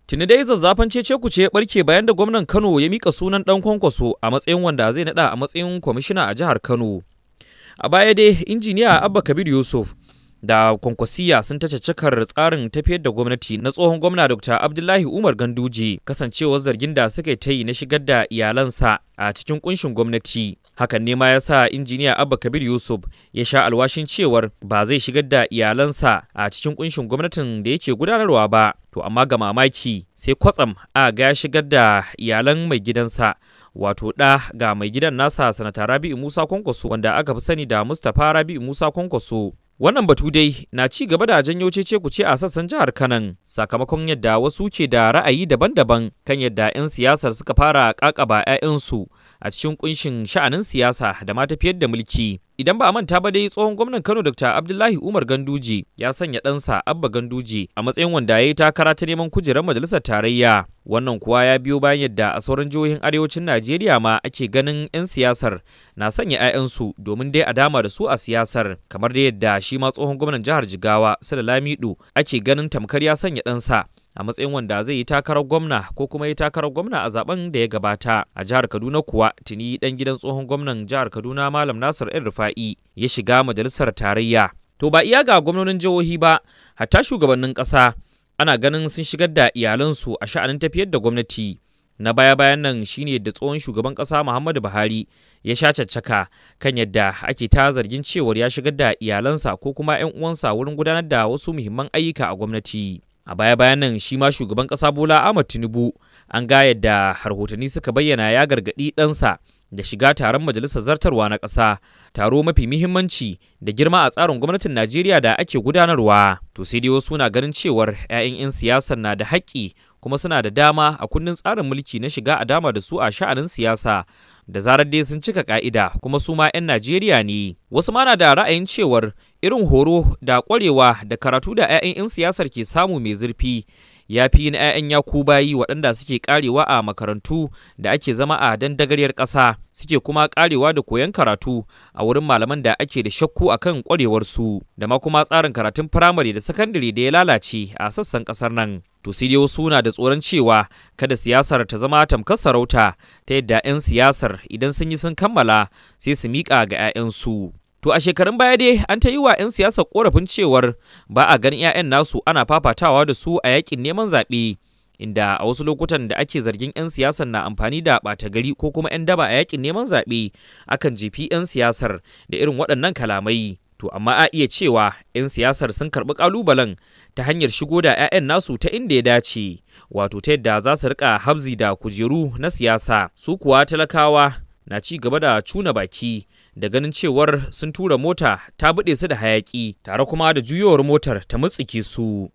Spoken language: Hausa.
Tuni dai zazzafan cece-kuce ya barke bayan da gwamnan Kano ya mika sunan dan Kwankwaso a matsayin wanda zai nada a matsayin kwamishina a jihar Kano. A baya dai injiniya Abba Kabir Yusuf da Kwankwasiya sun ta caccakar tsarin tafiyar da gwamnati na tsohon gwamna Dr. Abdullahi Umar Ganduje, kasancewar zargin da suka ta yi na shigar da iyalansa a cikin kunshin gwamnati. Hakan ne ma ya sa injiniya Abba Kabir Yusuf ya sha alwashin cewar ba zai shigar da iyalansa a cikin kunshin gwamnatin da yake gudanarwa ba. To amma ga mamaki, sai kwatsam a ga ya shigar da iyalan mai gidansa, wato ɗa ga mai gidan nasa, Sanata Rabi'u Musa Kwankwaso, wanda aka fi sani da Mustapha Rabi'u Musa Kwankwaso. Wannan batu dai na ci gaba da janyo cece-kuce a sassan jihar Kanan, sakamakon yadda wasu ke da ra'ayi daban-daban kan yadda 'yan siyasar suka fara kakaba 'ya'yansu a cikin kunshin sha'anin siyasa da ma tafiyar da mulki. Idan ba a manta ba dai, tsohon gwamnan Kano Dr. Abdullahi Umar Ganduje ya sanya ɗansa Abba Ganduje a matsayin wanda ya yi takara ta neman kujerar majalisar tarayya. Wannan kuwa ya biyo bayan yadda a sauran jihohin arewacin Najeriya ma ake ganin 'yan siyasar na sanya 'ya'yansu domin dai a dama da su a siyasar, kamar da yadda shi ma tsohon gwamnan jihar Jigawa Sule Lamido ake ganin tamkar ya sanya ɗansa a matsayin wanda zai yi takarar gwamna ko kuma yi takarar gwamna a zaben da ya gabata. A jihar Kaduna kuwa, tuni dan gidan tsohon gwamnan jihar Kaduna, Malam Nasir El Rufa'i, ya shiga majalisar tarayya. To ba iya ga gwamnonin jihohi ba, hatta shugabannin ƙasa ana ganin sun shigar da iyalansu a sha'anin tafiyar da gwamnati. Na baya-bayan nan shine da tsohon shugaban ƙasa Muhammadu Buhari ya sha caccaka kan yadda ake ta zargin cewar ya shigar da iyalansa ko kuma 'yan uwansa wurin gudanar da wasu muhimman ayyuka a gwamnati. A baya-bayan nan shi ma shugaban ƙasa Bola Ahmad Tinubu, an ga yadda rahotanni suka bayyana, ya gargaɗi ɗansa da shiga taron majalisar zartarwa na ƙasa, taro mafi muhimmanci da girma a tsarin gwamnatin Najeriya da ake gudanarwa. To sai dai wasu na ganin cewar 'ya'yan 'yan siyasar na da haƙƙi kuma suna da dama a kundin tsarin mulki na shiga a dama da su a sha'anin siyasa, da zarar dai sun cika ka'ida, kuma su ma 'yan Najeriya ne. Wasu ma na da ra'ayin cewar irin horo da ƙwarewa da karatu da 'ya'yan 'yan siyasar ke samu mai zurfi ya fi na 'ya'yan yakubayi waɗanda suke karewa a makarantu da ake zama a dandagaryar ƙasa, suke kuma karewa da koyon karatu a wurin malaman da ake da shakku akan ƙwarewarsu, da ma kuma tsarin karatun firamare da sakandare da ya lalace a sassan ƙasar nan. To sai dai wasu na da tsoron cewa kada siyasar ta zama tamkar sarauta, ta yadda 'yan siyasar idan sun yi sun kammala sai su miƙa ga 'ya'yansu. To a shekarun baya dai an ta yi wa 'yan siyasar korafin cewar ba a ganin 'ya'yan nasu ana fafatawa da su a yakin neman zaɓe, inda a wasu lokutan da ake zargin 'yan siyasar na amfani da ɓata gari ko kuma 'yan daba a yakin neman zaɓe, akan jefi 'yan siyasar da irin waɗannan kalamai. To amma a iya cewa 'yan siyasar sun karɓi ƙalubalen ta hanyar shigo da 'ya'yan nasu ta inda ya dace, wato ta yadda za su riƙa habzi da kujeru na siyasa, su kuwa talakawa na ci gaba da cuna baki da ganin cewar sun tura mota ta buɗe su da hayaƙi, tare kuma da juyowar motar ta mutsike su.